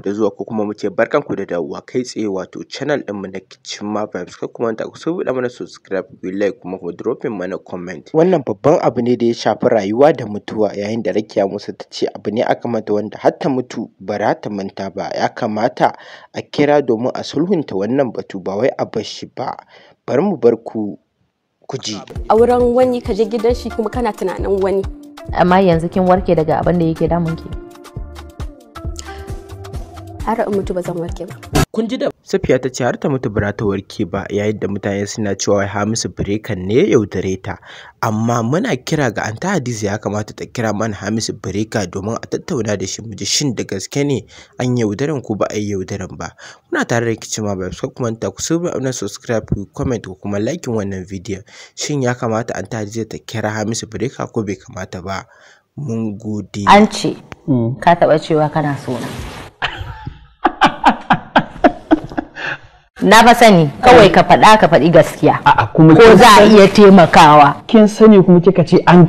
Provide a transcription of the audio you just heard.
Da zuwa, ko kuma muce barkanku da dawowa kai tsaye wato channel ɗinmu na Kitchen Vibes. Kar ku manta ku subuɗe mana subscribe, ku yi like, kuma ku dropping mana comment. Wannan babban abu ne da ya shafi rayuwa da mutuwa, yayin da Rakiya Musa ta ce abu ne aka mata wanda har ta mutu ba za ta manta ba. Ya kamata a kira domin a sulhunta wannan batu, ba wai a bar shi ba. Bari mu bar ku ku ji. Auren wani, ka je gidan shi kuma kana tunanin wani. Amma yanzu kin warke daga abin da yake damun ki? Har in mutu ba zan warke ba. Kun ji da Safiya ta ce har ta mutu ba za ta warke ba, yayin da mutane suna cewa wai Hamisu Breaker ne ya yaudare ta. Amma muna kira ga Anta Hadiza, ya kamata ta kira mana Hamisu Breaker domin a tattauna da shi mu ji shin da gaske ne an yaudaran ko ba a yi yaudaran ba. Muna tare da Kitchen Vibes, kar ku manta ku na subscribe, ku comment, ku kuma like wannan bidiyon. Shin ya kamata Anta Hadiza ta kira Hamisu Breaker ko bai kamata ba? Mun gode. An ce ka taɓa cewa kana so na. Na fa sani, kawai ka faɗa, ka faɗi gaskiya. A'a, kuma Ko kin za a sani- iya taimakawa. Kin sani kuma kika ce an